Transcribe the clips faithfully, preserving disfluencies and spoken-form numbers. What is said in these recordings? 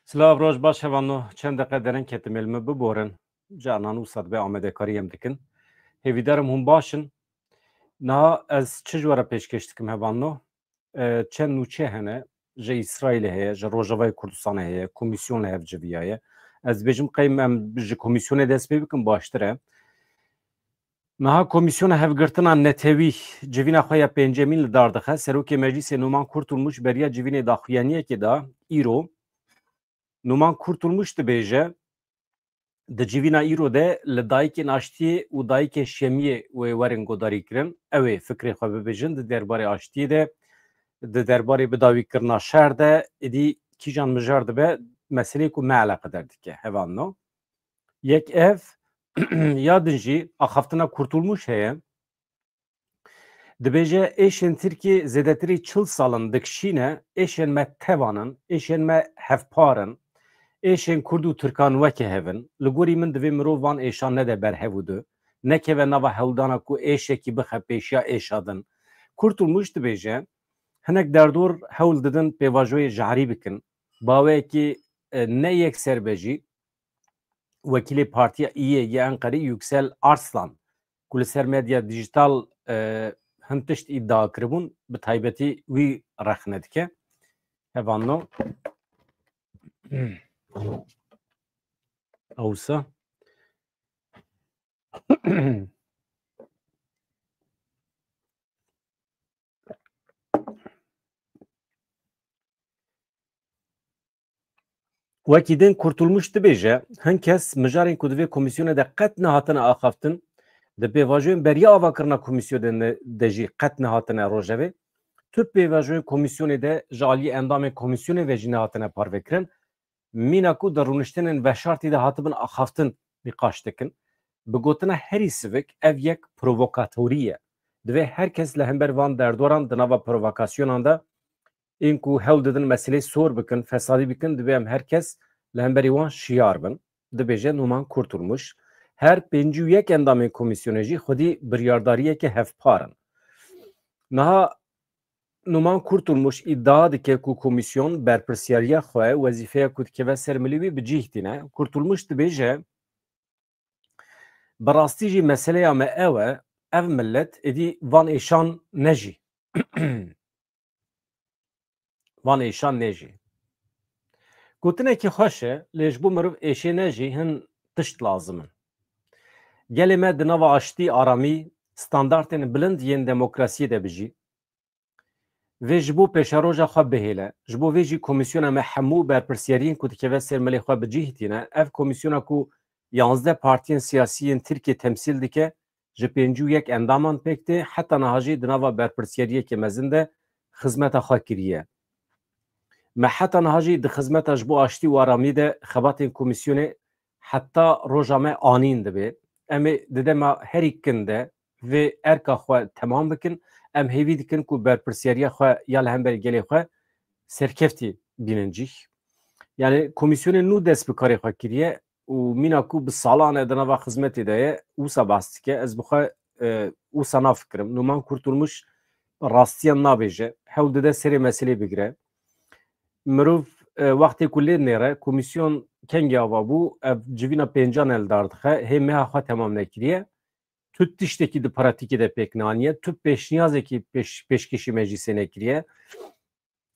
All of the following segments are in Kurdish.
Silav, roj baş hevalno. Çend deqe derin ketim êl min biborin. Canan wisa dibe amadekarî em dikin. Hêvîdarim hûn baş in. Niha ez çi ji we re pêşkêş dikim hevalno? E, çend nûçe hene, ji Îsraîlê heye, ji Rojavayê Kurdistanê heye, komîsyon li hev civiyaye. Ez dibêjim qey em ji komîsyonê dest pê bikin baştir e. Niha Komîsyona Hevgirtina Netewî civîna xwe ya pêncemîn li dar dixe. Serokê Meclîsê Numan Kurtulmuş beriya civînê daxuyaniyekê da îro. Numan Kurtulmuş dibêje, di civîna îro de li dayikên aştiyê û dayikên şemiyê wê werin guhdarîkirin. Ew ê fikrê xwe bibêjin di derbarê aştiyê de, di derbarê bidawîkirina şer de, êdî kîjan mijar dibe, meseleyê ku me eleqedar dike. Hevalno. Yek ev, ya din jî axaftina Kurtulmuş heye. Dibêje, êşên Tirkiyê zêdetirî çil sal in dikişîne, êşên me tevan in, êşên me hevpar in, êşên Kurd û Tirkan weke hev in. Li gorî min divê mirov van êşan nede ber hev û du, nekeve nava hewldana ku êşekî bixe pêşiya êşa din. Kurtulmuş dibêje, hinek derdor hewl didin pêvajoyê jarî bikin. Baweyekî, e, ne yekser be jî, wekîlê Partiya Îyê yê Enqerê Yüksel Arslan, ku li ser medya dijital, e, hin tişt îdia kiribûn, bi taybetî wî rexne dike. Hevalno. Ewsa. Wekî din Kurtulmuş dibêje, hin kes mijarên ku di vê komîsyonê de qet nehatine axaftin, di pêvajoyên beriya avakirina komîsyonê de ne-, de jî qet nehatine rojevê. Tu pêvajoyên komîsyonê de ji aliyê endamên komîsyonê ve jî nehatine parvekirin. Mîna ku di rûniştinên veşartî de hatibin axaftin nîqaş dikin. Bi gotina herî sivik, ev yek provokatorî ye. Divê her kes li hember van derdoran di nava provokasyonan de ên ku hewl didin meseleyê sor bikin, fesadî bikin, divê em her kes li hemberî wan şiyar bin. Dibêje Numan Kurtulmuş, her pêncî û yek endamên komîsyonê jî xwedî biryardariyeke hevpar in. Niha Numan Kurtulmuş îdia dike ku komîsyon berpirsiyariya xwe, wezîfeya ku dikeve ser milê wî bi cih tîne. Kurtulmuş dibêje, bi rastî jî meseleya me ew e, ev millet êdî van êşan nejî. Van êşan nejî. Gotinekî xweş e, lê ji bo mirov êşê nejî hin tişt lazim in. Gelê me di nava aştî, aramî, standartên bilind yên demokrasiyê de bijî. Vê ji bo pêşeroja xwe bihêle, ji bo vê jî komîsyona me hemû berpirsiyariyên ku dikeve ser milê xwe bi cih tîne. Ev komîsyona ku yanzdeh partiyên siyasî yên Tirkiyê temsîl dike, ji pêncî û yek endaman pêk tê, heta niha jî di nava berpirsiyariyeke mezin de xizmeta xwe kiriye. Me heta niha jî di xizmeta ji bo aştî û aramî de xebatên komîsyonê heta roja me anîn dibe. Em ê di dema herî kin de vê erka xwe temam bikin. Em hêvî dikin ku berpirsiyariya xwe ya li hemberî gelê xwe serkeftî bînin cih. Yani komîsyonê nû dest bi karê xwe kiriye û mîna ku bi salan e di nava xizmetê de ye, wisa behs dike. Ez bi xwe, e, wisa nafikirim. Numan Kurtulmuş rastiyan nabêje. Hewl dide serê meselê bigire. Mirov, e, wextê ku lê nêre, komîsyon kengî ava bû, ev civîna pêncan el dar dixe, hê meha xwe temam nekiriye. Tu tiştekî di pratîkê de pêk neaniye, tu pêşniyazekî pêş-, pêşkêşî meclîsê nekiriye.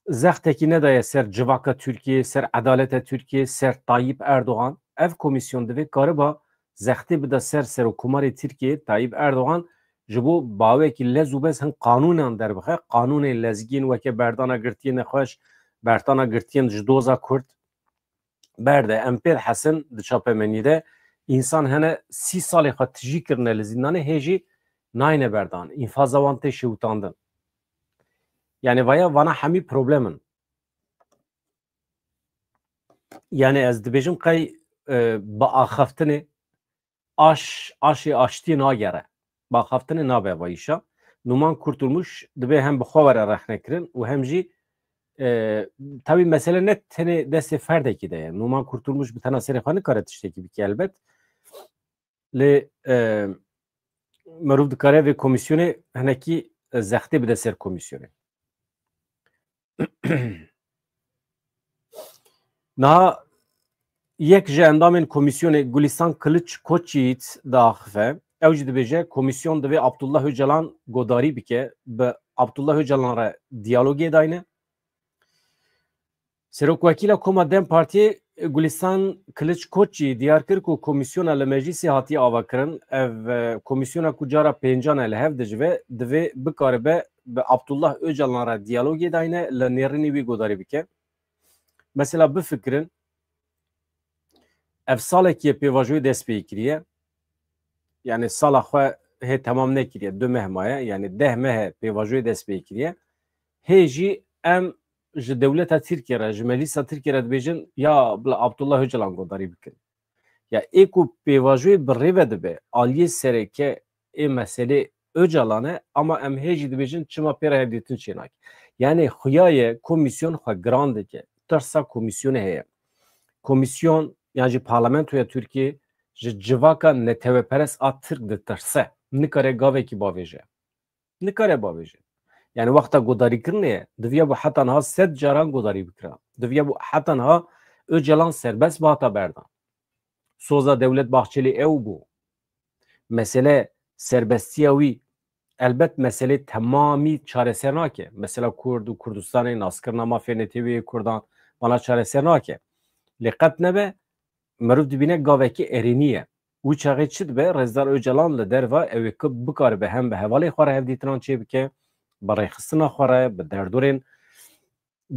Zextekî nedaye ser civaka Tirkiyê, ser edaleta Tirkiyê, ser Tayyip Erdogan. Ev komîsyon divê kariba zextê bide ser Serokkomarê Tirkiyê, Tayyip Erdogan, ji bo bawekî lez û bez hin qanûnan derbixe, qanûnên lezgîn weke berdana girtiyên nexweş, berdana girtiyên ji doza Kurd, berde. Em pê dihesin di çapemenî de însan hene sî salê xwe tijî kirine li zîndanê, hê jî nayne berdan. Înfaza wan tê şewitandin. Yani vaya vana hemî problem in. Yani ez dibêjim qey, e, bi axaftinê aş, aşê aştiyê nagere. Bi axaftinê nabe va îşa. Numan Kurtulmuş dibê hem bi xwe were rexnekirin û hem jî, e, tabî mesele ne tenê destê ferdekî de ye. Numan Kurtulmuş bi tena serê xwe nikare tiştekî bike elbet. Lê, e, mirov dikare vê komîsyonê hinekî, e, zextê bide ser komîsyonê. Niha yek ji endamên komîsyonê Gulistan Kiliç Koçyiğit diaxife. Ew jî dibêje, komîsyon divê Abdullah Ocalan godarî bike. Bi Abdullah Ocalan re diyalogê dayne. Serokwekîla Koma DEM Partiyê Gulistan Kiliç Koçyiğit diyar kir ku komîsyona li meclîsê hatiye avakirin. Ev, e, komîsyona ku cara pêncan e li hev dicive, divê bikaribe bi Abdullah Ocalan re diyalogê dayne, li nêrînî wî godarî bike. Mesela bifikirin, ev salekî ye pêvajoyê dest pê kiriye. Yani sala xwe hê temam nekiriye, du meh maye, yani deh meh e pêvajoyê dest pê kiriye. Hê jî em ji dewleta Tirkiye re, ji meclîsa Tirkiye re dibêjin, ya bila Abdullah Ocalan godarî bikin. Ya ê ku pêvajoyê bi rê ve dibe, aliyê sereke ê meselê Ocalan e, ama em hê jî dibêjin çima pê re hevdîtin çênake. Yani xuya ye komîsyon xwe giran dike. Tirsa komîsyonê heye. Komîsyon yan jî parlamentoya Tirkiye ji civaka neteweperest a Tirk ditirse. Nikare gavekî bavêje. Nikare bavêje. Yani wexta godarîkirinê ye, diviya bû heta niha sed caran godarî bikira. Diviya bû heta niha Ocalan serbest bihata berdan. Soza Devlet Bahçeli ew bû. Mesele serbestiya wî elbet meselê temamî çareser nake. Mesela Kurd û Kurdistanê, naskirina mafê netewî yê Kurdan, vana çareser nake. Lê qet nebe, meriv dibîne gavekî erênî ye. Wî çaxê çi dibe? Rêzdar Ocalan li derva ew ê ku bikaribe hem bi hevalê xwe re hevdîtinan çêbike, bi rêxistina xwe re, bi derdorên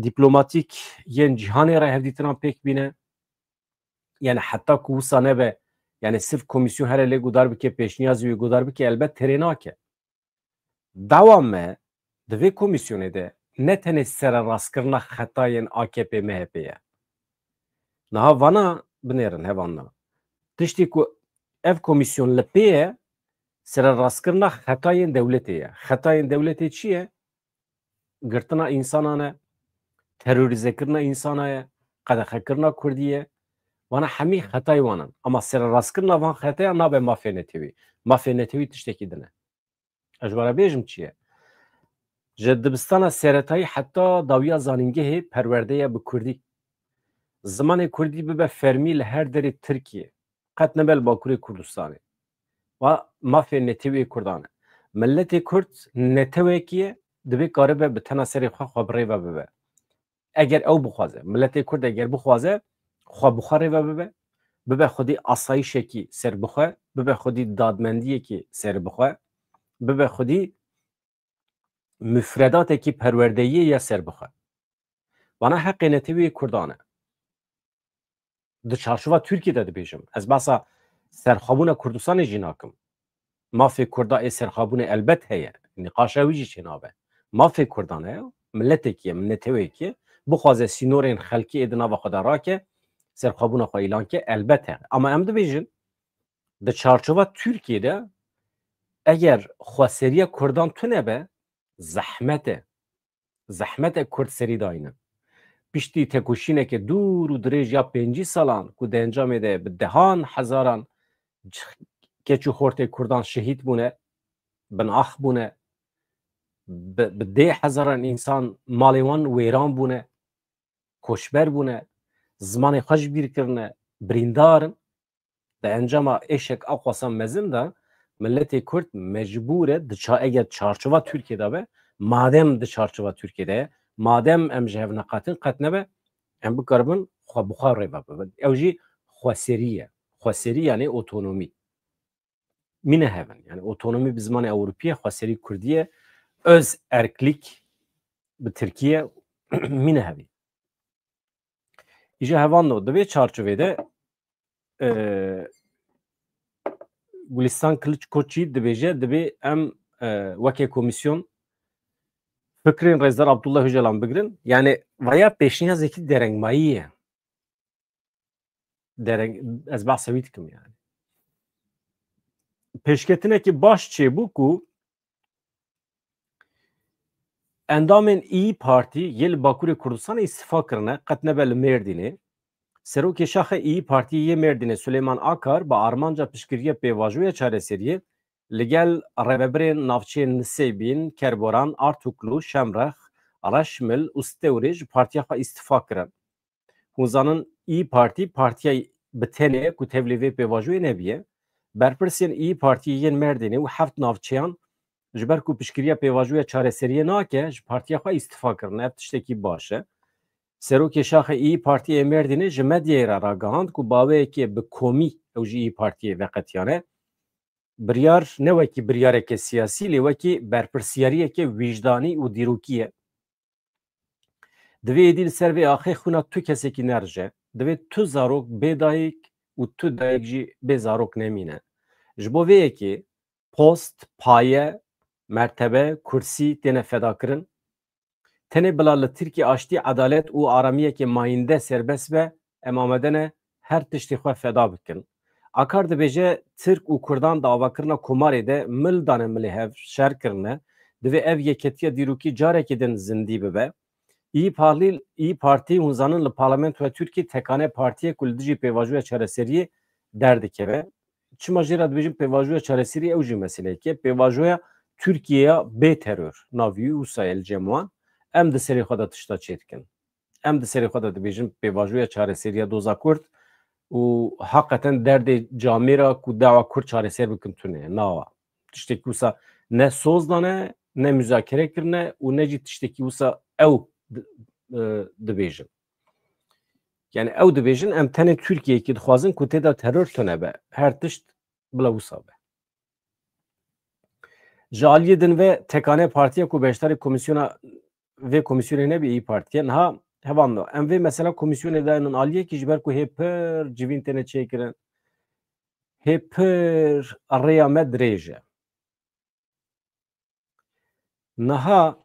dîplomatîk yên cîhanê re hevdîtinan pêk bîne. Yani heta ku wisa nebe, yani sirf komîsyon here lê guhdar bike, pêşniyazî wê guhdar bike, elbet terê nake. Dawa me di vê komîsyonê de ne tenê sererastkirina xetayên A K P M H P ye. Niha vana binêrin hevanna. Tiştê ku ev komîsyon li pê ye, sererastkirina xetayên dewletê ye. Xetayên dewletê çi ye? Girtina însanan e, terorîzekirina însana ye, qedexekirina kurdî ye. Vana hemî xetayê wan in. Ama sererastkirina van xetaya nabe mafê netewî. Mafê netewî tiştekî din e. Ez ji we re bêjim çi ye? Ji dibistana seretayî heta dawiya zanîngehê perwerde ye bi kurdî. Zimanê kurdî bibe fermî li her derê Tirkiyê. Qet nebe li Bakurê Kurdistanê. Va mafê netewê kurdan e. Miletê kurd netewekî ye, divê karibe bi tena serê xwe xwe bi rê ve bibe. Eger ew bixwaze, miletê kurd eger bixwaze, xwe bi xwe rê ve bibe, bibe xwedî asayîşekî serbixwe, bibe xwedî dadmendiyekî serbixwe, bibe xwedî mufredatekî perwerdeyiyê ya serbixwe. Vana heqê netewî yê kurdan e. Di çarçova Tirkiyê de dibêjim. Ez behsa serxwebûna Kurdistanê jî nakim. Mafê kurda ê serxwebûnê elbet heye. Nîqaşa wî jî çênabe. Mafê kurdan heye. Miletekî ye, netewekî ye. Bixwaze sînorên xelkê ê di nava xwe de rake, serxwebûna xwe îlan ke, elbet heye. Ama em dibêjin, di çarçova Tirkiyê de eger xweseriya kurdan tune be, zehmet e. Zehmet e kurd serî daynin. Piştî tekoşîneke dûr û dirêj ya pêncî salan ku di encamê de bi dehan hezaran keç û xortê kurdan şehîd bûne, binax bûne, bi, bi dê hezaran însan malê wan wêran bûne, koçber bûne, zimanê xwe ji bîr kirine, birîndar in. Di encama êşek aqwasa mezin de miletê kurd mecbûr e di ça-, eger çarçova Tirkiyê de be, madem di çarçova Tirkiyê de ye, madem em ji hev neqatin qet nebe, em bikaribin xwe bi xwe rê ve bibin. Ew jî xweserî ye. Xweserî yani otonomî. Mîne hevin. Yani otonomî bi zimanê ewropî ye, xweserî kurdî ye, özerklik bi tirkî ye, mîne hevî. Îja hevando, di vê çarçovê de, e, Gulistan Kiliç Koçî dibêje, dibê em, e, weke komîsyon fikrên Rêzdar Abdullah Ocalan bigirin. Yani vaya pêşniyazekî derengmayî ye. Dereng, ez behsa wî dikim yani. Pêşketinekî baş çêbû ku endamên İYİ Partî yê li Bakurê Kurdistanê îstifa kirine, qet nebe li Mêrdînê. Serokê Şaxê İYİ Partî yê Mêrdînê Suleyman Akar bi armanca piştgiriya pêvajoya çareseriyê li gel rêvebirên navçeyên Nisêbîn, Kerboran, Artuklu, Şemrex, Reşmil û Stewrê ji partiya xwe îstifa kirin. Hûn zanin İYİ Partî partiya bi tenê ye ku tevlî vê pêvajoyê nebiye. Berpirsên İYİ Partiyê yên Mêrdînê û heft navçeyan ji ber ku piştgiriya pêvajoya çareseriyê nake, ji partiya xwe îstifa kirine. Ev tiştekî baş e. Serokê Şaxê İYİ Partiyê Mêrdînê ji medyayê re ragihand ku baweyekê bi komî ew ji İYİ Partiyê veqetiyane. Biryar ne wekî biryareke siyasî, lê wekî berpirsiyariyeke wijdanî û dîrokî ye. Divê êdî li ser vê axê xwîna tu kesekî nerije. Divê tu zarok bê dayik û tu dayik jî bê zarok nemîne. Ji bo vê yekê post, paye, mertebe, kursî têne fedakirin. Tenê bila li Tirkiyê aştî, edalet û aramiyeke mayînde serbest be, em amade ne her tiştê xwe feda bikin. Akar dibêje, Tirk û Kurdan di avakirina komarê de mil dane milê hev, şer kirine. Divê ev yeketiya dîrokî carekê din zindî bibe. İYİ Parlî-, İYİ Partî, hûn zanin, li parlamentoya Tirkiyê tekane partiyê ku li dijî pêvajoya çareseriyê derdikeve. Çima jê re dibêjin pêvajoya çareseriyê, ew jî meseleyek e. Pêvajoya Tirkiyeya bê teror navî wisa ye li cem wan. Em di serê xwe de tişta çêdikin. Em di serê xwe de dibêjin pêvajoya çareseriya doza Kurd û heqeten derdê camêra ku dawa Kurd çareser bikin tune ye. Nawa. Tiştekî wisa ne soz dane, ne muzakere kirine û ne jî tiştekî wisa ew di-, e, dibêjin. Yani ew dibêjin, em tenê Tirkiyeyekî dixwazin ku tê de teror tune be. Her tişt bila wisa be. Ji aliyê din ve tekane partiya ku beşdarê komîsyona, vê komîsyonê nebî, İYİ Partî ye. Niha hevalno, em vê mesela komîsyonê daynin aliyekî ji ber ku hê pir civîn têne çêkirin. Hê pir rêya me dirêj e. Niha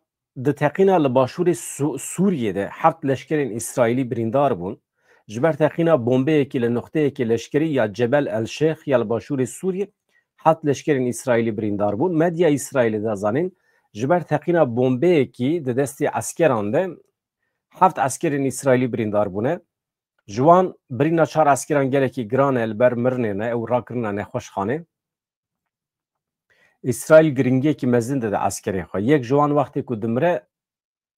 di teqîna li başûrê Sû-, Sûriyê de heft leşkerên Îsraîlî birîndar bûn. Ji ber teqîna bombeyekî li nuqteyekî leşkerî ya Cebel El Şêx ya li başûrê Sûriyê heft leşkerên Îsraîlî birîndar bûn. Medya Îsraîlê da zanîn, ji ber teqîna bombeyekî di destê eskeran de heft eskerên Îsraîlî birîndar bûne. Ji wan birîna çar eskeran gelekî giran e, li ber mirinê ne, ew rakirine nexweşxanê. Îsraîl giringiyekî mezin dide eskerê xwe. Yek ji wan wextê ku dimire,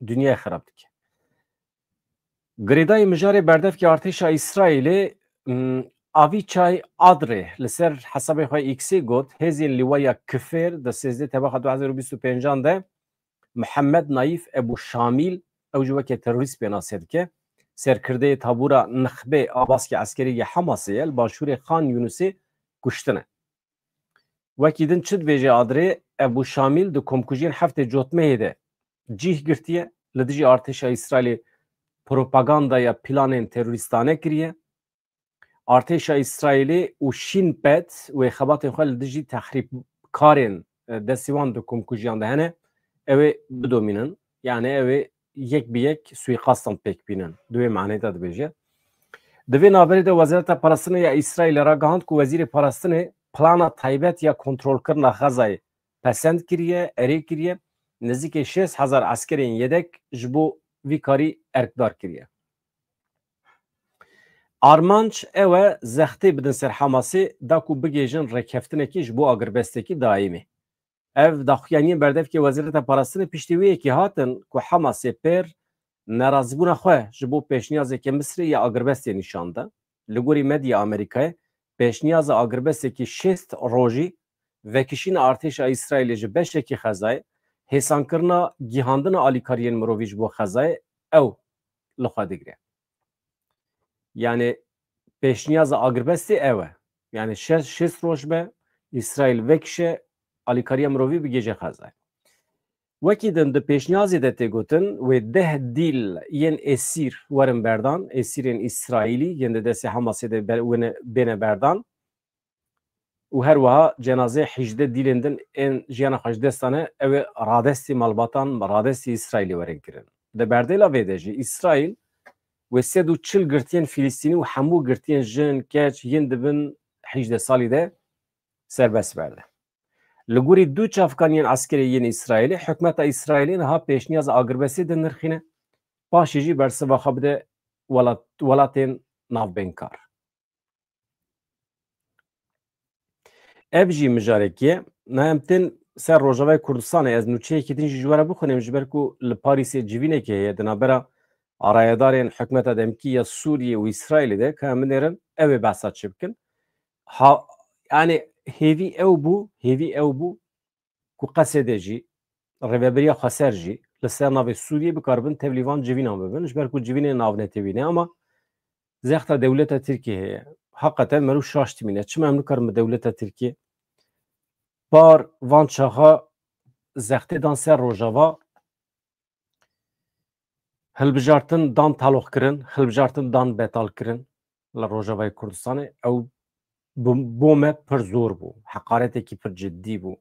dinyayê xirab dike. Girêdayî mijarê berdevkê artêşa Îsraîlê, m, Avichai Adre li ser hesabê xwe X-ê got, hêzên Lîwaya Kifêr di sêzdeh Tebaxa du hezar û bîst û pêncan de Mihemed Naîf Ebu Şamîl, ew jî weke terorîst pênase dike, serkirdeyê tabûra nixbê a baskê eskerî yê Hamasê ye, li başûrê Xan Yunusê kuştine. Wekî din çi dibêje Adrê, Ebu Şamîl di komkujiyên heftê Cotmehê de cîh girtiye, li dijî artêşa Îsraîlê propagandaya planên terorîstane kiriye. Artêşa Îsraîlê û Şîn Pet wê xebatên xwe li dijî texrîbkarên, e, destê wan di komkujiyan de hene, ew ê bidomînin. Yani ew ê yek bi yek suîqastan pêk bînin. Di wê manê de dibêje. Di vê navberê de Wezareta Parastinê ya Îsraîlê ragihand ku Wezîrê Parastinê plana taybet ya kontrolkirina Xezayê pesend kiriye, erê kiriye. Nêzîkê şêst hezar eskerên yedek ji bo vî karî erkdar kiriye. Armanc ew e zextê bidin ser Hamasê da ku bigihêjin rêkeftinekê ji bo agirbestekî daîmî. Ev daxuyaniyên berdevkê Wezareta Parastinê piştî wê yekê hatin ku Hamasê pêr nerazîbûna xwe ji bo pêşniyazeke Misrê ya agirbestê nîşan da. Li gorî medya Amerîkayê, pêşniyaza agirbestekî şêst rojî, vekişîna artêşa Îsraîlê ji beşekî Xezayê, hêsankirina gihandina alîkariyên mirovî ji bo Xezayê, ew li xwe digire. Yani pêşniyaza agirbestê ew e. Yani şe-, şêst roj be, Îsraîl vekişe, alîkariya mirovî bigihêje Xezayê. Wekî din di pêşniyazê de tê gotin, wê deh dîl yên êsîr werin berdan, êsîrên Îsraîlî yên di destê Hamasê de ber-, wene-, bêne berdan. Û her wiha cenazeyê hejdeh dîlên din ên jiyana xwe ji dest dane, ew ê radestî malbatan, radestî Îsraîlê werin kirin. Di berdêla vê de jî Îsraîl wê sed û çil girtiyên Filistînî û hemû girtiyên jin, keç yên di bin hejdeh salî de serbest berde. Li gorî du çavkaniyên eskerê yên Îsraîlê, hikûmeta Îsraîlê niha pêşniyaza agirbestê dinirxîne, paşê jî bersiva xwe bide welat-, welatên navbeynkar. Ev jî mijarekî ye. Na em tên ser Rojavayê Kurdistanê, ez nûçeyekî din jî ji we re bixwînim, ji ber ku li Parîsê civînekê heye di navbera rayedarên hikûmeta demkî ya Sûriyê û Îsraîlê de, ka em binêrin, ew ê behsa çi bikin. Ha, yani hêvî ew bû, hêvî ew bû ku Qesedê jî, rêveberiya xweser jî li ser navê Sûriyê bikaribin tevlî van civînan bibin, ji ber ku civînên navnetewî ne, ama zexta dewleta Tirkiyê heye. Heqeten meriv şaş dimîne. Çima em nikarin bi dewleta Tirkiyê? Par van çaxa zextê dan ser Rojava, hilbijartin dan taloq kirin, hilbijartin dan betal kirin li Rojavayê Kurdistanê. Ew bo, bo me pir zor bû. Heqaretekî pir cidî bû.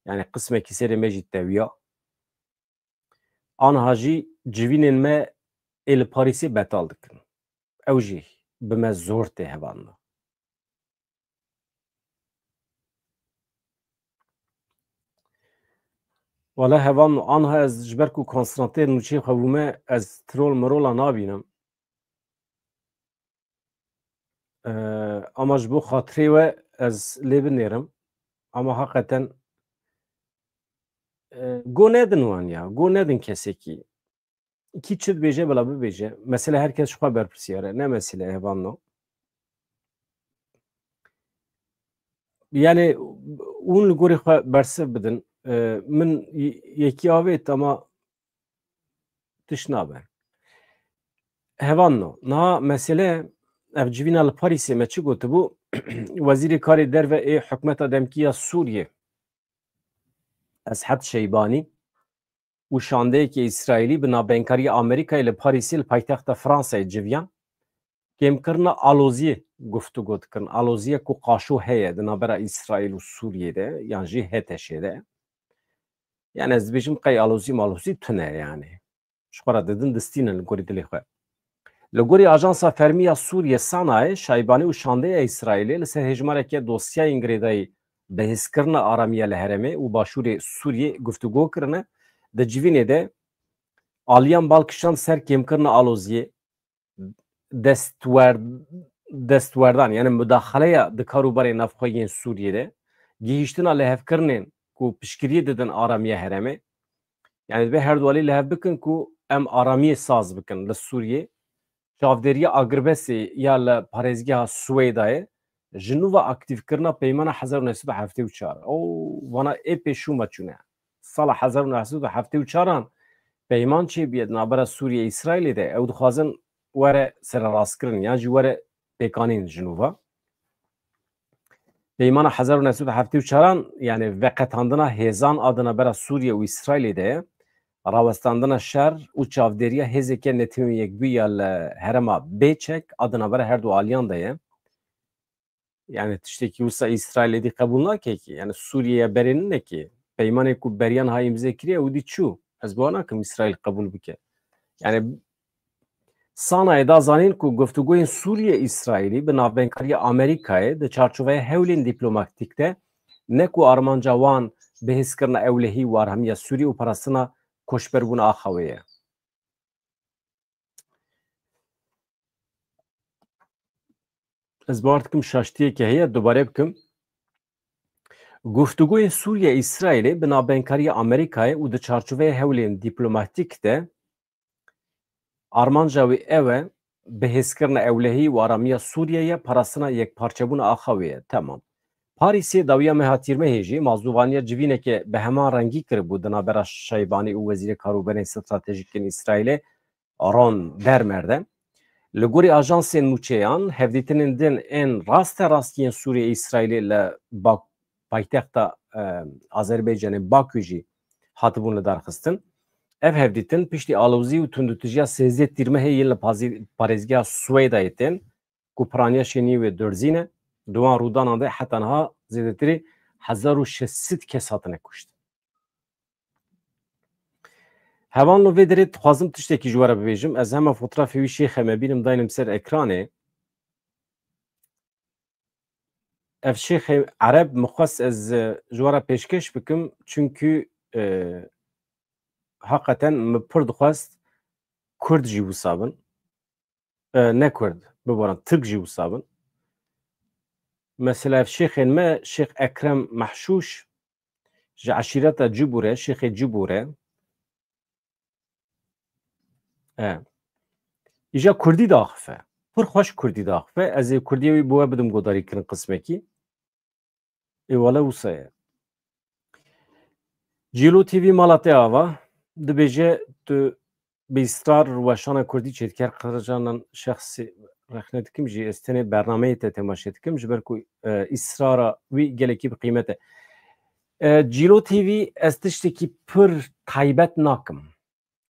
Yani qismekî serê me jî tewiya. Anha jî civînên me ê li Parîsê betal dikin. Ew jî bi me zor tê hevalno. Wala hevalno, anha ez ji ber ku konsantrê nûçeyê xwe bûme, ez trol mirola nabînim. Ee, ama ji bo xatirê we ez lê binêrim. Ama heqeten, e, go nedin wan ya, go nedin kesekî. Kî çi dibêje, bila bibêje. Mesele her kes ji xwe berpirsiyar e, ne mesele hevalno. Yani hûn li gorî xwe bersiv bidin. Ee, min y-, yekî avêt ama tişt nabe. Hevalno, niha mesele ev civîna li Parîsê me çi gotibû? Wezîrê Karê Derve ê hikûmeta demkî ya Sûriyê, Eshed Şeybanî, û şandeyeke Îsraîlî bi navbenkariya Amerîkayê li Parîsê li paytexta Fransayê civiyan, kêmkirina aloziyê guftûgo dikirin. Aloziye ku qaşo heye di navbera Îsraîl û Sûriyê de, yan jî HTŞ'ê de. Yani ez dibêjim qey alozî malozî tune yani. Ji xwe re didin, distînin li gorî dilê xwe. Li gorî Ajansa Fermî ya Sûriyê, SANA'yê, Şaybanî û şandeya Îsraîlê li ser hêjmareke dosyayên girêdayî bihêzkirina aramiya li herêmê û başûrê Sûriyê guftûgo kirine. Di civînê de aliyan bal kişand ser kêmkirina aloziyê, destwer-, destwerdan, yani mudaxaleya di karûbarê navxwe yên Sûriyê de, gihîştina lihevkirinên ku piştgiriyê didin aramiya herêmê, yani divê her du alî li hev bikin ku em aramiyê saz bikin li Sûriyê. Çavdêriya agirbestê ya li parêzgeha Swêdayê ji nû ve aktîfkirina peymana hezar û neh sed û heftê û çar. O, vana ê pêşû me çûne. Sala hezar û neh sed û heftê û çaran peyman çêbûye di navbera Sûriyê Îsraîlê de. Ew dixwazin were sererastkirin yan jî were pêkanîn ji nû ve. Peymana hezar û neh sed û heftê û çaran, yani veqetandina hêzan a di navbera Sûriye û Îsraîlê de ye, rawestandina şer û çavdêriya hêzeke netewên yekbûyî ya li herêma bêçek a di navbera her du aliyan de ye. Yani tiştekî wisa Îsraîl êdî qebûl nake ki. Yani Sûriye ya berê nîne ki. Peymanê ku beriya niha îmze kiriye, û dî çû. Ez bawer nakim Îsraîl qebûl bike. Yani SANA'yê da zanîn ku guftûgoyên Sûriye-Îsraîlî bi navbenkariya Amerîkayê di çarçoveya hewlên dîplomatîk de ne ku armanca wan bihêzkirina ewlehî û aramiya Sûriyê û parastina koçberbûna axa wê ye. Ez bawer dikim şaştiyeke heye, dubare bikim. Guftûgoyên Sûriye-Îsraîlê bi navbenkariya Amerîkayê û di çarçoveya hewlên dîplomatîk de armanca wî ew e, bihêzkirina ewlehî û aramiya Sûriyê ye, parastina yekparçebûna axa wê ye. Temam. Parîsê dawiya meha Tîrmehê jî mazûvaniya civîneke bi heman rengî kiribû di navbera Şeybanî û Wezîrê Karûberên Stratejîk yên Îsraîlê, Ron Dermer de. Li gorî ajansên nûçeyan, hevdîtinên din ên rasterast yên Sûriyê Îsraîlê li Bak-, paytexta, e, Azerbaycanê Bakû jî hatibûn lidarxistin. Ev hevdîtin piştî alozî û tundûtijiya sêzdeh Tîrmehê yên li pazî-, parêzgeha Swêdayê tên, ku piraniya şêniyê wê durzîn e. Di wan rûdanan de heta niha zêdetirî hezar û şeş sed kes hatine kuştin. Hevalno, vê derê dixwazim tiştekî ji we re bibêjim. Ez hema fotrafê wî şêxê me bînim, daynim ser ekranê. Ev şêxê Ereb min xwest ez, e, ji we re pêşkêş bikim. Çunkî, e, heqeten min pir dixwest Kurd jî wisa bin. E, ne Kurd, biborin, Tirk jî wisa bin. Mesela ev şêxên me, Şêx Ekrem Mehşûş, ji eşîreta Cibûr e, Şêxê Cibûr e. E, Îja kurdî diaxife. Pir xweş kurdî diaxife. Ez ê kurdiyê wî bi we bidim guhdarîkirin qismekî. Ê wele wisa ye. Cîlo T V mala te ava. Dibêje tu bi îsrar weşana kurdî çêdiker. Qircanan şexsî rexne dikim jî, ez tenê bernameyê te temaşe dikim, ji ber ku, e, îsrara wî gelekî bi qîmet e. E, Cîlo T V, ez tiştekî pir taybet nakim.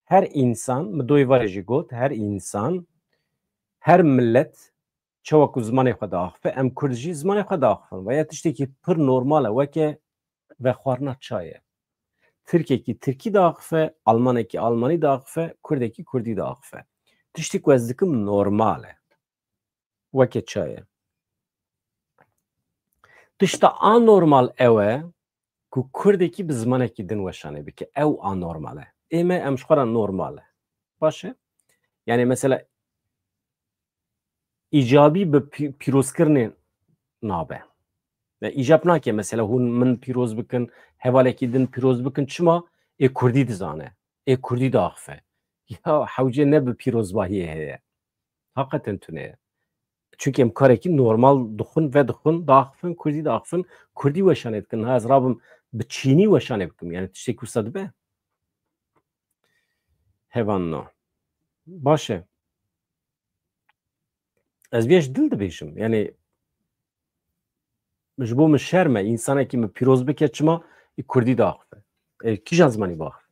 Her însan, min doyê varê jî got, her însan, her milet çawa ku zimanê xwe diaxife, em kurd jî zimanê xwe diaxifin. Ve ya tiştekî pir normal e, weke vexwarina çayê. Tirkekî tirkî diaxife, almanekî almanî diaxife, kurdekî kurdî diaxife. Tiştê ku ez dikim normal e. Weke çayê. Tişta anormal ew e ku kurdekî bi zimanekî din weşanê bike. Ew anormal e. Ê me, em ji xwe re normal e. Baş e? Yani mesela îcabî bi pî-, pîrozkirinê nabe. Ve îcab nake mesela hûn min pîroz bikin, hevalekî din pîroz bikin. Çima? Ê kurdî dizane. Ê kurdî diaxife. Ya hewce ne bi pîrozbahiyê heye. Haqeten tune ye. Çunke em karekî normal dixwin, vedixwin, diaxifin, kurdî diaxifin, kurdî weşanê dikin. Ha ez rabim bi çînî weşanê bikim. Yani tiştek wisa dibe? Hevan no. Baş e. Ez vê ji dil dibêjim. Yani ji bo min şerm e. Însanekî min pîroz bike çima ê kurdî diaxife. Ê kîjan zimanî biaxife?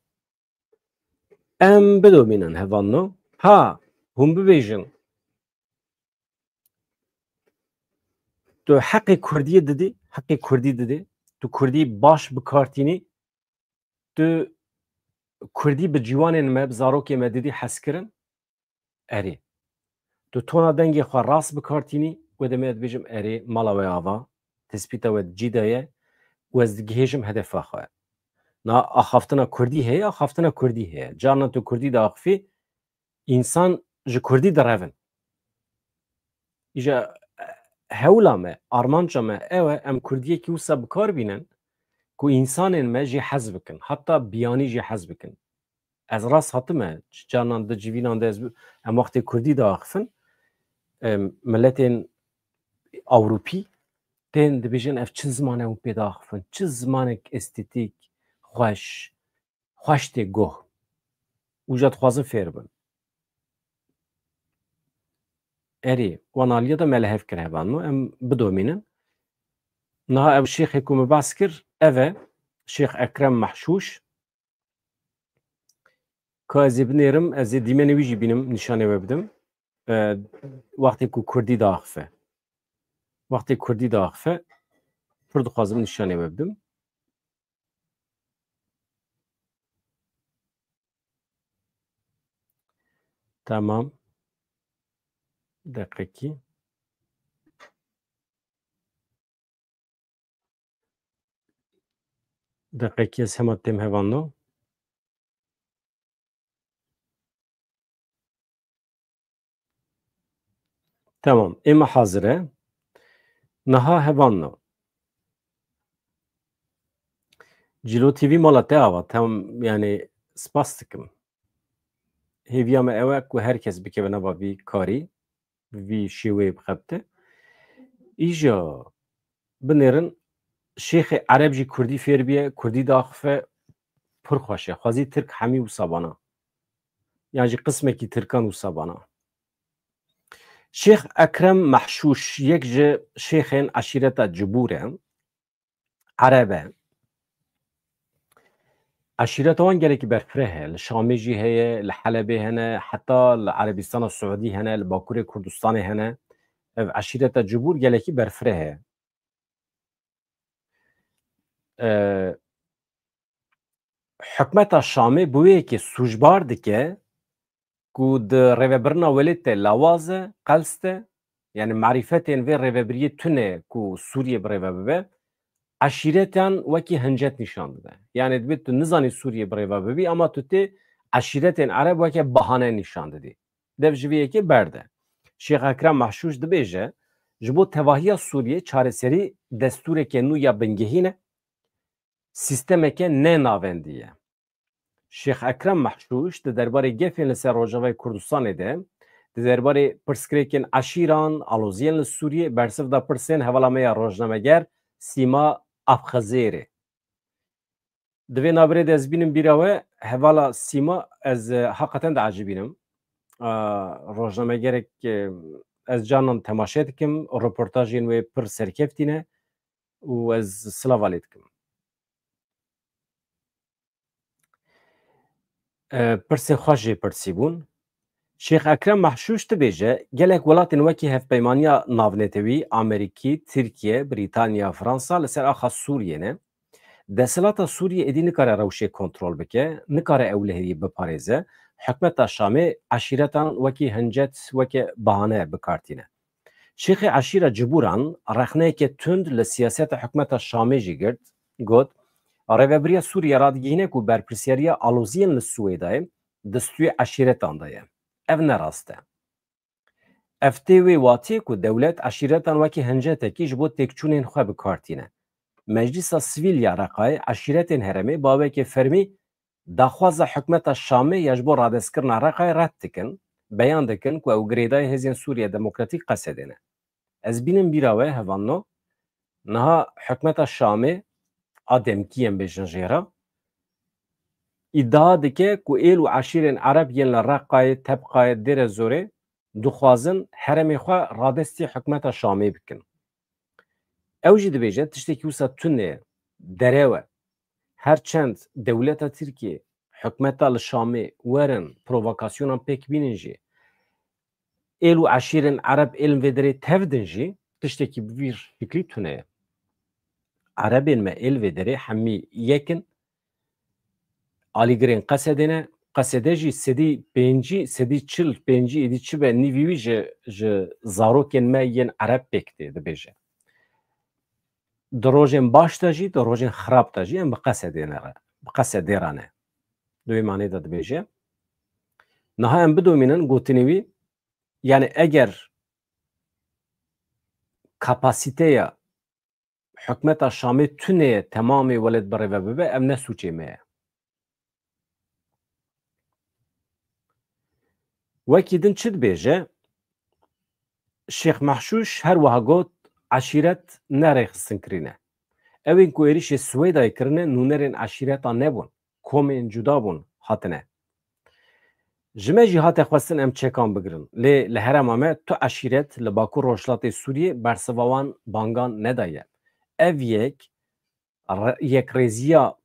Em bidomînin hevan no. Ha, hûn bibêjin. Tu heqê kurdiyê didî, heqê kurdî didî. Tu kurdî baş bi kar tînî. Tu kurdî bi ciwanên me, bi zarokê me didî hez kirin. Erê. Tu tona dengê xwe rast bi kar tînî, wê demê ez dibêjim erê, mala we ava, tespîta we di cî de ye û ez digihêjim hedefa xwe. Na axaftina kurdî heye, axaftina kurdî heye. Carna tu kurdî diaxifî, însan ji kurdî direvin. Îja hewla me, armanca me ew e, em kurdiyekî wisa bi kar bînin ku însanên me jê hez bikin, heta biyanî jê hez bikin. Ez rast hatime, carnan di civînan de ez bi-, em wextê kurdî diaxifin, em, miletên Ewropî tên dibêjin ev çi ziman e hûn pê diaxifin, çi zimanek estetîk, xweş, xweş tê guh. Û ja dixwazin fêr bin. Erê, wan aliya de me li hev kir hevalno, em bidomînin. Niha ev şêxê ku min behs kir, ev e, Şêx Ekrem Mehşûş. Ka ez ê binêrim, ez ê dîmenê wî jî bînim, nîşanê we bidim. E, wextê ku kurdî diaxife. Wextê kurdî diaxife, pir dixwazim nîşanê we bidim. Tamam. Deqekî. Deqekî ez hema têm hevalno. Tamam, ême hazir e. Niha hevalno. Cîlo T V mala te ava, tam, yani, spas dikim. Hêviya me ew e ku her kes bikeve nava vî karî, vî şêweyê bixebite. Îja binêrin, şêxê ereb jî kurdî fêr biye, kurdî diaxife, pir xweş e. Xwezî tirk hemî wisa bana. Yan jî qismekî tirkan wisa bana. Şêx Ekrem Mehşûş yek ji şêxên eşîreta Cibûr e. Ereb e. Eşîreta wan gelekî berfireh e. Li Şamê jî heye, li Helebê hene, heta li Erebîstana Siûdî hene, li Bakurê Kurdistanê hene. Ev eşîreta Cibûr gelekî berfireh e. E, Hikûmeta Şamê bi wê yekê sûcbar dike ku di rêvebirina welêt de lawaz e, qels e, yani marîfetên vê rêvebiriyê tune ku Sûriyê bi rêve bibe, eşîretan wekî hincet nîşan dide. Yani dibê tu nizanî Sûriyê bi rêve bibî, ama tu tê eşîretên ereb weke bahane nîşan didî. Dev ji vê yekê berde. Şêx Ekrem Mehşûş dibêje, ji bo tevahiya Sûriyê çareserî destûreke nû ya bingehîn e, sîstemeke ne navendî ye. Şêx Ekrem Mehşûş di derbarê gefên li ser Rojavayê Kurdistanê de di derbarê pirsgirêkên eşîran, aloziyên li Sûriyê, bersiv da pirsên hevala me ya rojnameger Sîma Afxezêrê. Di vê nabirê de ez bînim bîra we, hevala Sîma, ez, e, heqeten diecibînim. A, rojnamegerek, e, ez canan temaşe dikim, reportajên wê pir serkeftî ne û ez silava lê dikim. E, pirsên xweş jê pirsî bûn. Şêx Ekrem Mehşûş dibêje, gelek welatên wekî Hevpeymaniya Navnetewî, Amerîkî, Tirkiye, Brîtanya, Fransa li ser axa Sûriyê ne. Desthilata Sûriyê êdî nikare rewşê kontrol bike, nikare ewleheriyê biparêze. Hikûmeta Şamê eşîretan wekî hincet, weke bahane bi kar tîne. Şêxê eşîra Cibûran rexneyeke tund li siyaseta hikûmeta Şamê jî girt, got, Rêvebiriya Sûriyê radigihîne ku berpirsyariya aloziyên li Swêdayê di stûyê eşîretan de ye. Ev ne rast e. Ev tê wê watiyê ku dewlet eşîretan wekî hincetekî ji bo têkçûnên xwe bi kar tîne. Meclîsa Sivîl ya Reqayê eşîretên herêmê bi awekê fermî daxwaza hikûmeta Şamê ya ji bo radestkirina Reqayê red dikin, beyan dikin ku ew girêdayî Hêzên Sûriya Demokratîk Qesedê ne. Ez bînim bîra we, hevalno, niha hikûmeta Şamê a demkî em bêjin jê re, îdia dike ku êl û eşîrên Ereb yên li Reqayê, Tebqayê, Dêre Zorê dixwazin herêmê xwe radestî hikûmeta Şamê bikin. Ew jî dibêje tiştekî wisa tune ye, derew e. Her çend dewleta Tirkiyê, hikûmeta li Şamê werin provokasyonan pêk bînin jî, êl û eşîrên Ereb êlin vê derê tevdin jî, tiştekî bi vî şiklî tune ye. Erebên me êl vê derê hemî yek in, alîgirên Qesedê ne. Qesede jî sedî pêncî, sedî çil, pêncî êdî çi be, nîvî wî ji, ji zarokên me yên Ereb pêk tê, dibêje. Di rojên baş de jî, di rojên xirab de jî em bi Qesedê ne re, bi Qesedê re ne. Di wê manê de dibêje. Niha em bidomînin gotinê wî, yani eger kapasiteya hikûmeta Şamê tune ye temamê welêt birêve bibe, ev ne sûcê me ye. Wekî din çi dibêje? Şêx Mehşûş her wiha got, eşîret ne rêxistinkirî ne. Ew ên ku êrişê Swêdayê kirine nûnerên eşîreta nebûn, komên cuda bûn hatine. Ji me jî hate xwestin em çekan bigirin. Lê li herêma me tu eşîret li Bakur Rojhilatê Sûriyê bersiva wan bangan nedaye. Ev yek re-, yekrêziya,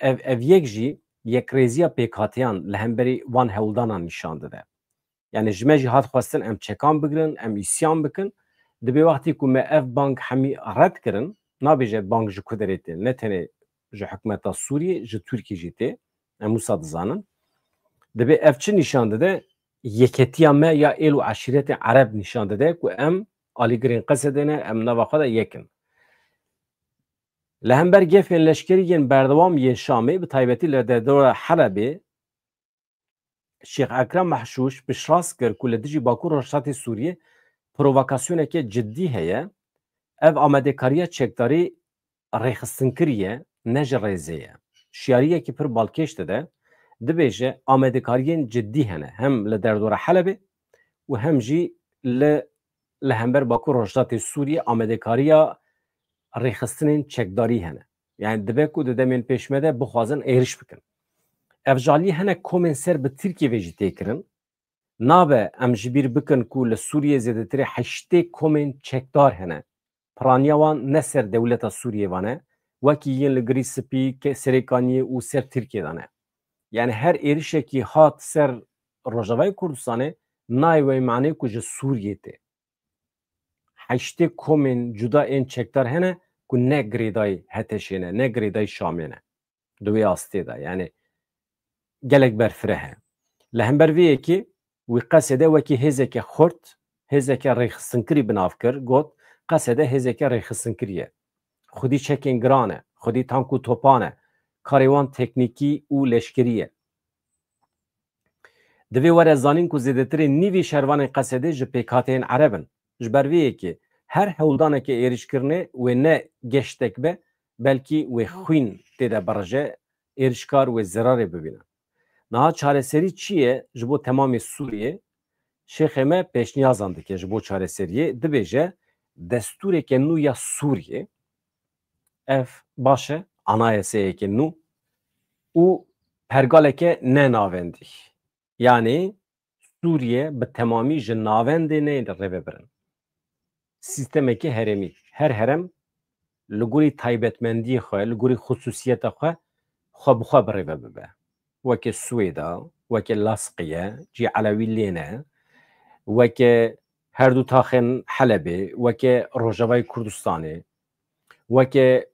ev, ev yek jî yekrêziya pêkhateyan li hemberî van hewldanan nîşan dide. Yani ji me jî hat xwestin em çekan bigirin, em îsyan bikin. Dibê wextê ku me ev bang hemî red kirin, nabêje bang ji ku derê tê, ne tenê ji hikûmeta Sûriyê, ji Tirkiyê jî tê. Em wisa dizanin. Dibê ev çi nîşan dide? Yeketiya me ya êl û eşîretên Ereb nîşan dide ku em alîgirên Qesedê ne, em nava xwe de yek in. Li hember gefên leşkerî yên berdewam yên Şamê, bi taybetî li derdora Helebê, Şêx Ekrem Mehşûş piştrast kir ku li dijî Bakur Rojhilatê Sûriyê provokasyoneke cidî heye. Ev amadekariya çekdarî rêxistinkirî ye, ne ji rêzê ye. Şiyariyekî pir balkêş dide. Dibêje, amadekariyên cidî hene, hem li derdora Helebê û hem jî li, li hember Bakur Rojhilatê Sûriyê amadekariya rêxistinên çekdarî hene. Yani dibe ku di demên pêşme de bixwazin êriş bikin. Ev ji aliyê hinek komên ser bi Tirkiyê ve jî tê kirin. Nabe em ji bîr bikin ku li Sûriyê zêdetirê heştê komên çekdar hene. Piraniya wan ne ser dewleta Sûriyê ve ne, wekî yên li Girî Spî, Ke-, Serêkaniyê û ser Tirkiyê de ne. Yani her êrişekî hat ser Rojavayê Kurdistanê nayê wê manê ku ji Sûriyê tê. Heştê komên cuda ên çekdar hene ku ne girêdayî HTŞ'ê ne, ne girêdayî Şamê ne. Di wê astê de, yani gelek berfireh e. Li hember vê yekê wî Qesede wekî hêzeke xurt, hêzeke rêxistinkirî bi nav kir, got, Qesede hêzeke rêxistinkirî ye. Xwedî çekên giran e, xwedî tank û topan e, karê wan teknîkî û leşkerî ye. Divê were zanîn ku zêdetirê nîvî şervanên Qesedê ji pêkhateyên Ereb in. Ji ber vê yekê her hewldaneke êrişkirinê wê ne geştek be, belkî wê xwîn tê de birije, êrişkar wê zerarê bibîne. Niha çareserî çi ye ji bo temamê Sûriyê? Şêxê me pêşniyazan dike ji bo çareseriyê, dibêje destûreke nû ya Sûriyê, ev baş e, anayeseyeke nû û pergaleke ne navendî. Yanî Sûriye bi temamî ji navendê neyên rêvebirin. Sîstemeke herêmî. Her herem li gorî taybetmendiyê xwe, li gorî xisûsiyeta xwe, xwe bi xwe bi rêve bibe. Weke Swêda, weke Lasqiye, cî Elewî lê ne, weke her du taxên Helebê, weke Rojavayê Kurdistanê, weke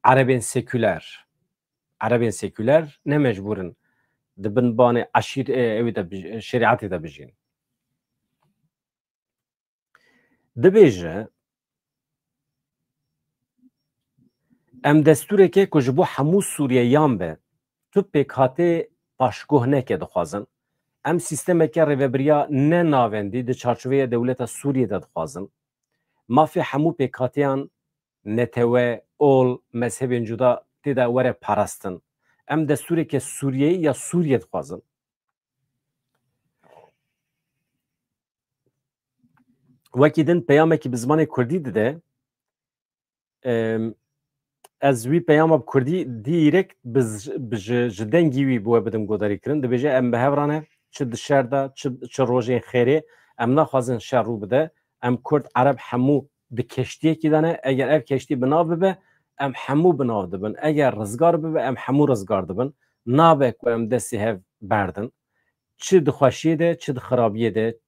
Erebên sekûler. Erebên sekûler ne mecbûr in di bin banê eşîr, e, ewê de bij-, şerîetê de bijîn. Dibêje, em destûreke ku ji bo hemû Sûriyeyan be, tu pêkhatê paşguh neke dixwazin. Em sîstemeke rêvebiriya ne navendî di çarçoveya dewleta Sûriyê de dixwazin. Mafê hemû pêkhateyan, netewe, ol, mezhebên cuda tê de were parastin. Em destûreke Sûriyeyî ya Sûriye dixwazin. Wekî din peyamekî bi zimanê kurdî dide. Em, ez wî peyama bi kurdî dîrekt bi z-, bi ji, ji dengî wî bi we bidim guhdarîkirin. Dibêje, em bi hev re ne, çi di şer de, çi, çi rojên xêrê, em naxwazin şer rû bide. Em kurd, ereb hemû di keştiyekî de ne. Eger ev keştî bi nav bibe, em hemû bi nav dibin. Eger rizgar bibe, em hemû rizgar dibin. Nabe ku em destê hev berdin. Çi di xweşiyê de, çi di xirabiyê de,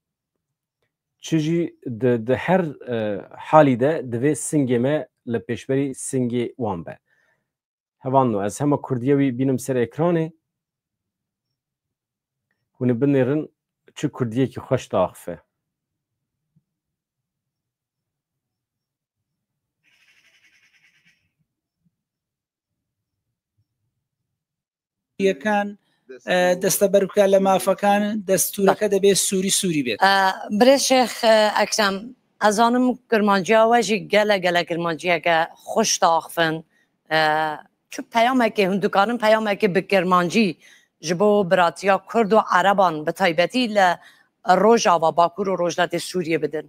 çi jî di, di her, e, halî de divê singê me li pêşberî singê wan be. Hevalno, ez hema kurdiye wî bînim ser ekranê. Hûn ê binêrin, çi kurdiyekî xweş diaxife. یەکان دەستە بەربکە لە مافەکان دەستورەکە دەبێت سووری سووری بێت. ئە، برێ شێخ، ئە، ئەکرەم، ئەزانم کرمانجیا وە ژی گەلە گەلە کرمانجیەکە خوش داخفن. ئە، چ پەیامێکی هەندووکانم پەیامێکی بە کرمانجی ji bo biratiya Kurd û Ereban bi taybetî li Rojava, Bakur û Rojhilatê Sûriyê bidin.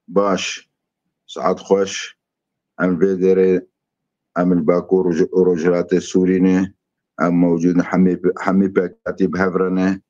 Baş, saet xweş. Em vê derê em li Bakur û Rojhilatê Sûrî ne. Em mewcûd in, hemî, hemî pêkhatî bi hev re ne.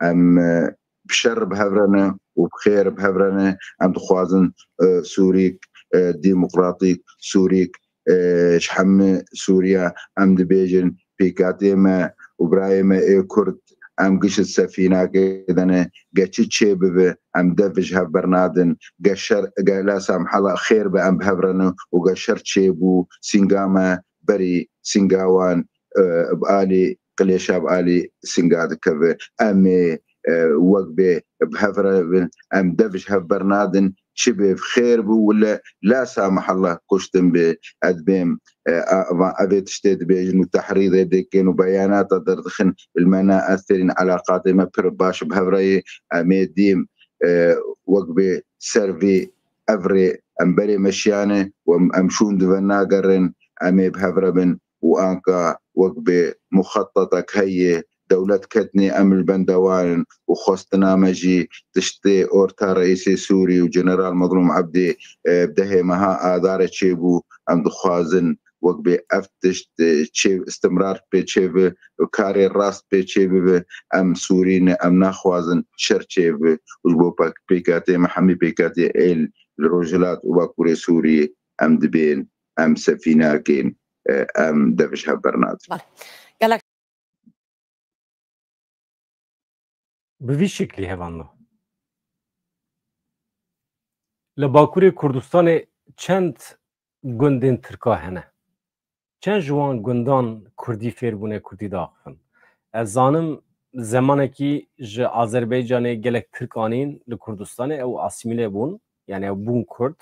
Em, e, bi şer bi hev re ne û bi xêr bi hev re ne. Em dixwazin, e, Sûrîk, e, demokratîk, Sûrîk, e, ji hemî Sûriya em dibêjin pêkhatiyê me û birayê me ê Kurd, em giş di sefînakê de ne, ge çi çê bibe, em dev ji hev bernadin, ge şer, ge la samhala xêr be em bi hev re ne û ge şer çêbû, sînga me berî sînga wan, e, bi alî qilêşa bi alî sînga dikeve. Em ê, e, wek bê bi hev re bin, em dev ji hev bernadin, çi bê xêr bû wile la samahalla kuştin bê, ez bêm, e, a, va, evê tiştê dibêjin û tehrîdê dikin û beyanata derdixin, li me ne eserîn, elaqatê me pir baş bi hev re yê, em ê dîm, e, wek bê ser vê ev rê em berê meşiyane û em, em şûn dive nagerin, em ê bi hev re bin û anka wek bê muxetetek heye, dewlet ketnê em li benda wan in û xwestina me jî tiştê orta reîsê Sûrî û General Mezlûm Ebdî, e, dehê meha Adarê çêbû, em dixwazin wek bê ev tişt, e, çê, istimrar pê çêbi, karê rast pê çêbibe, em Sûrî ne, em naxwazin şer çêbi û ji bo pêk-, pêkatê me hemî pêkatê êl li Rojhilat û Bakurê Sûrî em dibên, em sefînakên, e, em dev ji hev bernadin. Bale. Gelek Bi vî şeklî hevalno. Li Bakurê Kurdistanê çend gundên Tirka hene? Çend ji wan gundan Kurdî fêr bûne, Kurdî diaxifin? Ez zanim zemanekî ji Azerbaycanê gelek Tirk anîn li Kurdistanê, ew asîmîle bûn, yani ew bûn Kurd.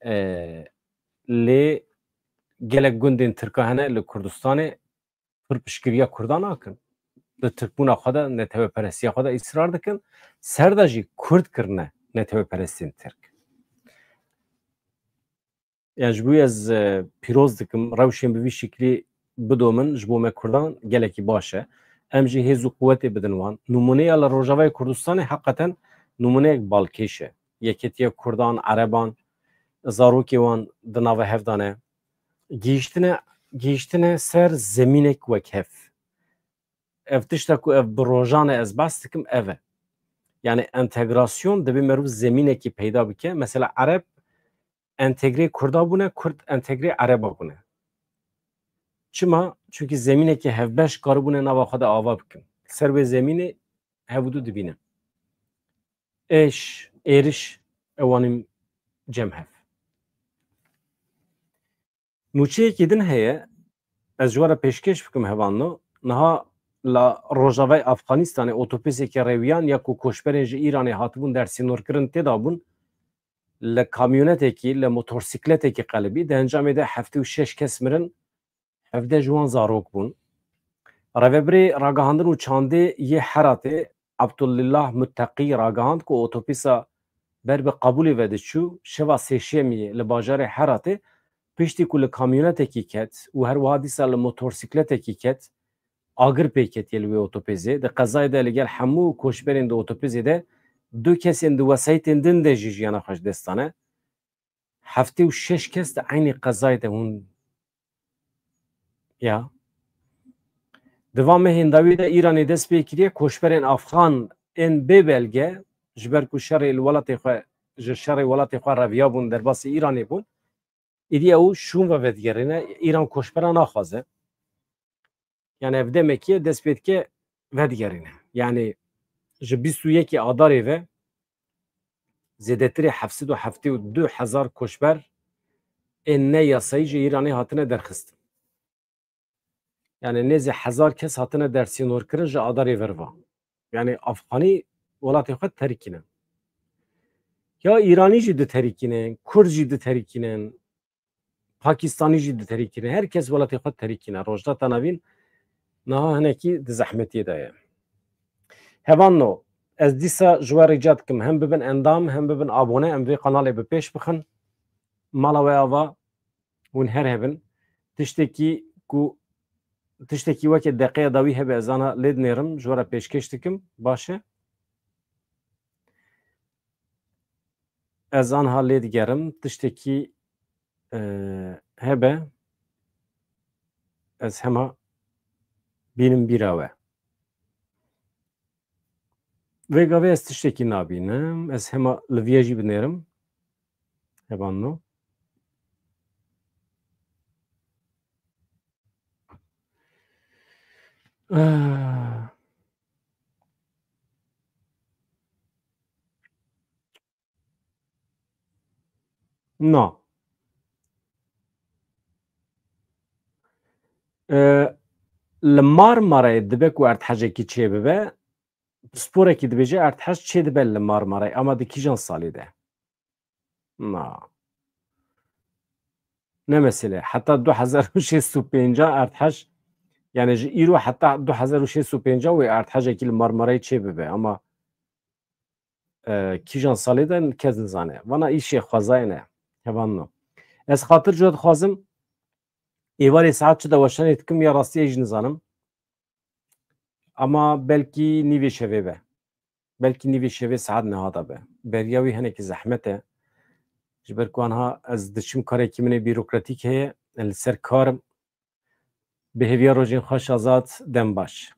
E, lê gelek gundên Tirka hene li Kurdistanê, pir piştgiriya Kurdan nakin. Di Tirkbûna xwe de, neteweperestiya xwe de îsrar dikin. Ser de jî Kurd kirine neteweperestên Tirk. Yani ji bo ez, e, pîroz dikim, rewşên bi vî şeklî bidomin ji bo me Kurdan gelekî baş e. Em jî hêz û quwetê bidin wan. Nimûneya li Rojavayê Kurdistanê heqeten nimûneyek balkêş e. Yeketiya Kurdan, Ereban, zarokê wan di nava hev de ne. Gihîştine, gihîştine ser zemînek wek hev. Ev tişta ku ev bi rojan e ez behs dikim, ev e. Yani entegrasyon dibê meriv zemînekî peyda bike. Mesela Ereb entegrê Kurda bûne, Kurd entegrê Ereba bûne. Çima? Çunkî zemînekî hevbeş karibûne nava xwe de ava bikin. Ser wê zemînê hev û du dibîne. Êş, êriş, ew anîn cem hev. Nûçeyekî din heye, ez ji we re pêşkêş bikim hevalno. Niha li rojavayê Afxanistanê otobuseke rêwiyan ya ku koçberên ji Îranê hatibûn dersînorkirin tê de bûn, li kamyonetekî, li motorsîkletekî qelibî. Di encamê de heftê û şeş kes mirin, hevdeh ji wan zarok bûn. Rêvebirê Ragihandin û Çandê yê Heratê Abdullah Muttaqî ragihand ku otobûsa ber bi Kabûlê ve diçû, şeva Sêşemiyê li bajarê Heratê, piştî ku li kamyonetekî ket û her wiha dîsa li motorsîkletekî ket, agir pê ketiye li wê otobûsê. Di qezayê de li gel hemû koçberên di otobûsê de du kesên di wesayîtên din de jî jiyana xwe ji dest dane. Heftê û şeş kes di eynî qezayê de hûn ya. Di van mehên dawî de Îranê dest pê kiriye koçberên Afxan ên bê belge, ji ber ku şerê li welatê xwe, ji şerê welatê xwe reviyabûn, derbasî Îranê bûn. Êdî ew şûn ve vedigerîne, Îran koçbera naxwaze. Yani ev demekî ye dest pê dike vedigerîne. Yani ji bîst û yekê Adarê ve zêdetirî heft sed û heftê û du hezar koçber ên ne yasayî ji Îranê hatine derxistin. Yani nêzî hezar kes hatine dersînorkirin ji Adarê vir ve. Yani Afxanî welatê xwe terikînin. Ya Îranî jî diterikînin, Kurd jî diterikînin, Pakistanî jî diterikînin. Her kes welatê xwe terikîne. Rojhilata Navîn niha hinekî di zehmetiyê de ye. Hevalno, ez dîsa ji we rica dikim, hem bibin endam, hem bibin abone, em vê kanalê bi pêş bixin. Mala we ava, hûn her hebin. Tiştekî ku, tiştekî weke deqeya dawî hebe, ez ana lê dinêrim, ji we re pêşkêş dikim. Baş e? Ez anha lê digerim. Tiştekî, e, hebe, ez hema bînim bîra we. Vê gavê ez tiştekî nabînim. Ez hema li vîya jî binêrim. Hevalno. Ah. Na. E, li Marmarayê dibe ku erdhejekî çêbibe, pisporekî dibêje erdhej çêdibe li Marmarayê, ama di kîjan salî de? Na. Ne mesele. Heta du hezar û şêst û pênc erdhej, yani ji îro heta du hezar û şêst û pênc wê erdhejekî li Marmarayê çêbibe, ama, e, kîjan salê de kes nizane. Vana îşê xwezayê ne. Hevalno. Ez xatir ji we dixwazim, êvarê saet çi de weşanê dikim ya rastiyê jî nizanim. Ama belkî nîvê şevê be. Belkî nîvê şevê saet niha de be. Beriya wî hinekî zehmet e. Ji ber ku anha ez diçim karekî min ê bîrokratîk heye, li ser kar im. Bi hêviya rojên xweş Azad, dem baş.